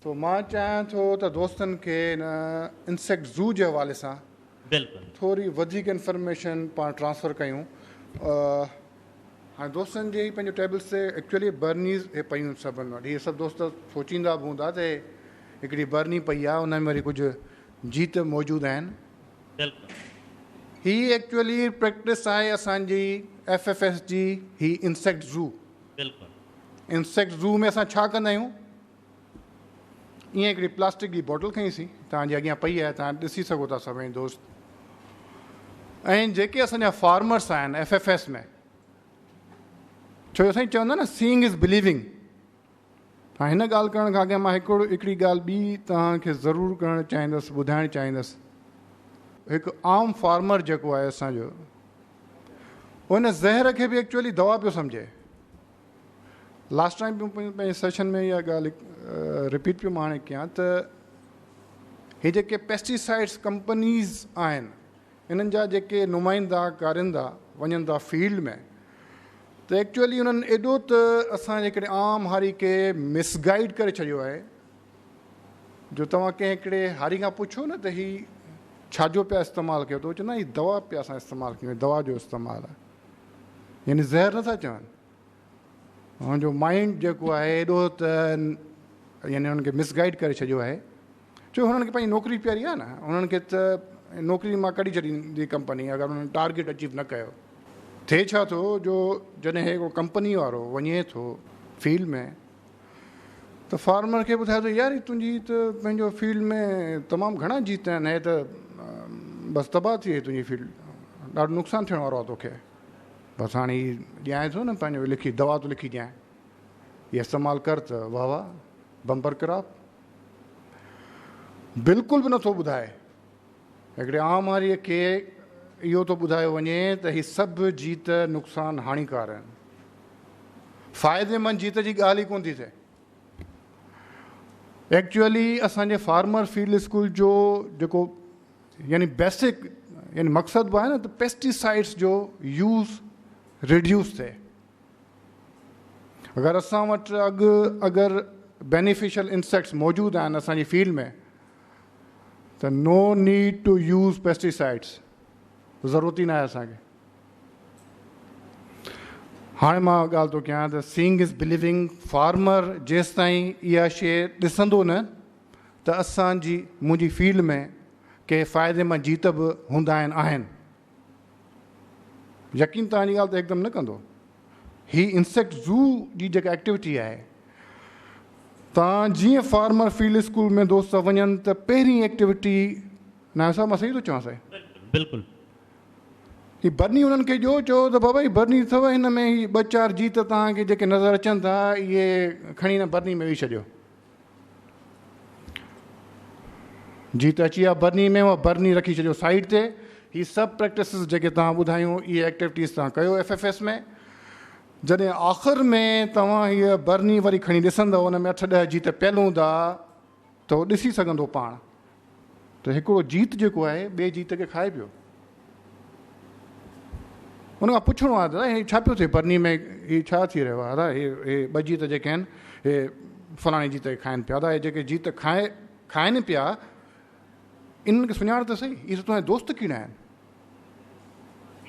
سو مان چاهيان ٿو ته دوستن کي ان انسيڪٽ زو جي حوالي سان بلڪل ٿوري وڌيڪ انفارميشن پاڻ ٽرانسفر ڪيون. هاڻي دوستن جي پنهنجو ٽيبلز تي ايڪچوئلي برنيز هي پيون سڀن وٽ، هي سڀ دوست سوچيندا به هوندا ته هڪڙي برني پئي آهي ان ۾ وري ڪجهه جيت موجود آهن. بلڪل. هي ايڪچوئلي پريڪٽس آهي اسان جي ايف ايف ايس جي هي انسيڪٽ زو. بلڪل. انسيڪٽ زو ۾ اسان ڇا ڪندا آهيون، ائين هڪڙي پلاسٽڪ جي بوٽل کنئي سين، توهان جي اڳيان پئي آهي، توهان ڏسي سگهو ٿا سڀئي دوست. ۽ جيڪي اسان جا فارمرس آهن ايف ايف ايس ۾، ڇو جو سائين چوندا نه سيئنگ از بليونگ. هاڻي هن ڳالهه ڪرڻ کان اڳيان مان هڪڙو هڪڙي ڳالهه ٻي توهان کي ضرور ڪرڻ چاهيندس، ٻڌائڻ چاهيندس. هڪ عام فارمر جيڪو آهي اسان جو، ان زهر کي به ايڪچوئلي دوا پيو سمجهي. لاسٽ ٽائيم به پنهنجي سيشن ۾ اها ڳالهه رپيٽ پيو مان هاڻي ڪيان ته هي جيڪي پيسٽيسائڊس ڪمپنيز آهن انهن جا جيڪي نمائندا ڪارندا وڃن ٿا فيلڊ ۾ ته ايڪچوئلي انهن ايڏو ته اسان جي هڪڙي عام هاري کي مس گائيڊ ڪري ڇڏيو آهي جو توهان ڪنهن هڪڙي هاري کان پڇو نه ته هي ڇا جو پيا استعمال ڪيو ته هو چوندا هي دوا پيا اسان استعمال ڪيون، دوا جو استعمال آهي، يعني زهر نٿا چون. هن جو مائنڊ جيڪو آهي ايڏو ته يعني هنن کي مس گائيڊ ڪري ڇڏيو آهي، ڇو هنن کي پنهنجي نوڪري پياري آهي نه، هنن کي ته نوڪري مان ڪڍي ڇڏيندي ڪمپني اگر هنن ٽارگيٽ اچيو نه ڪيو. ٿئي ڇا ٿو جو جڏهن هڪڙو ڪمپني وارو وڃي ٿو فيلڊ ۾ ته فارمر کي ٻڌائي ٿو يار هي تنهنجي ته پنهنجو فيلڊ ۾ تمام گهڻا جيت آهن، هي ته بس تباهه ٿي وئي تنهنجي فيلڊ، ڏاڍو نقصان ٿيڻ وارو آهي توکي. بس هاڻي هي ڏيانء ٿو نه پنهنجو لکي دوا ٿو لکي ڏيانء، هي استعمال ڪر ته واهه واهه بمپر ڪراپ. بلڪل به نٿو ٻڌائي. هڪڙي عام هاريء کي اهو ٿو ٻڌايو وڃي ته هي سڀ جيت نقصان هاڻيڪار آهن. فائديمند جيت جي ڳالهه ئي ڪونه ٿي ٿئي. ايڪچوئلي اسان جي فارمر فيلڊ اسڪول جو جيڪو يعني بيسڪ يعني مقصد به آهي نه ته پيسٽيسائڊس جو يوز ريڊيوس ٿئي. اگر اسان وٽ اڳ اگر بينيفيشل انسيڪٽس موجود آهن اسان جي فيلڊ ۾ ته no need to use pesticides, ضرورت ئي ناهي اسان کي. هاڻي مان ڳالهه ٿو ڪيان ته سينگ از بليونگ، فارمر جيستائين اها شيء ڏسندو نه ته اسان جي منهنجي فيلڊ ۾ ڪي فائديمند جيت به هوندا آهن آهن، يقين توهان جي ڳالهه تي هڪدم نه ڪندو. هي انسيڪٽ زو جي جيڪا ايڪٽيوٽي آهي، توهان جيئن فارمر فيلڊ اسڪول ۾ دوست وڃن ته پهرين ايڪٽيوٽي، نايو صاحب مان صحيح ٿو چوان سائين؟ بلڪل. هي برني انهن کي ڏيو، چئو ته بابا هي برني اٿو، هن ۾ هي ٻه چار جيت توهان کي جيڪي نظر اچن ٿا اهي کڻي هن برني ۾ وجهي ڇڏيو. جيت اچي ويا برني ۾، اها برني رکي ڇڏيو سائيڊ تي. هي سڀ پريڪٽسز جيڪي توهان ٻڌايون اهي ايڪٽيوٽيز توهان ڪيو ايف ايف ايس ۾. جڏهن آخر ۾ توهان هيء برني وري کڻي ڏسندؤ ان ۾ اٺ ڏهه جيت پيل هوندا ته هو ڏسي سگهندو پاڻ ته هڪڙو جيت جيڪو آهي ٻئي جيت کي کائي پيو. ان کان پڇڻو آهي ته هي ڇا پيو ٿئي برني ۾ هي ڇا ٿي رهيو آهي ادا هي هي ٻه جيت جيڪي آهن هي فلاڻي جيت کي کائن پيا ادا هي جيڪي جيت کائي کائن پيا انهن کي سڃاڻ ته سهي اهي ته تنهنجا دوست ڪيڙا آهن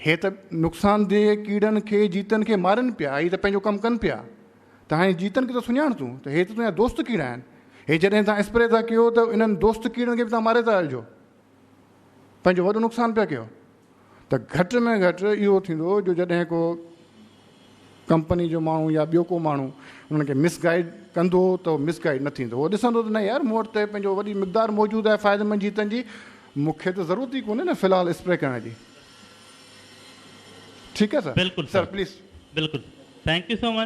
هي ته نقصان ده ڪيڙن کي جيتن کي مارن پيا هي ته پنهنجو ڪم ڪن پيا ته هاڻي جيتن کي ته سڃاڻ تون ته هي ته تنهنجا دوست ڪيڙا آهن هي جڏهن تان اسپري ٿا ڪيو ته انهن دوست ڪيڙن کي به تان ماري ٿا هلجو پنهنجو وڏو نقصان پيا ڪيو ته گهٽ ۾ گهٽ اهو ٿيندو جو جڏهن ڪو ڪمپني جو ماڻهو يا ٻيو ڪو ماڻهو انهن کي مس گائيڊ ڪندو ته مس گائيڊ نه ٿيندو. هو ڏسندو ته نه يار مون وٽ ته پنهنجو وڏي مقدار موجود آهي فائديمند جيتن جي، مون کي ته ضرورت ئي ڪونهي نه في الحال اسپري ڪرڻ جي. ٺيڪ آهي سر. بلڪل سر پليز. بلڪل thank you so much.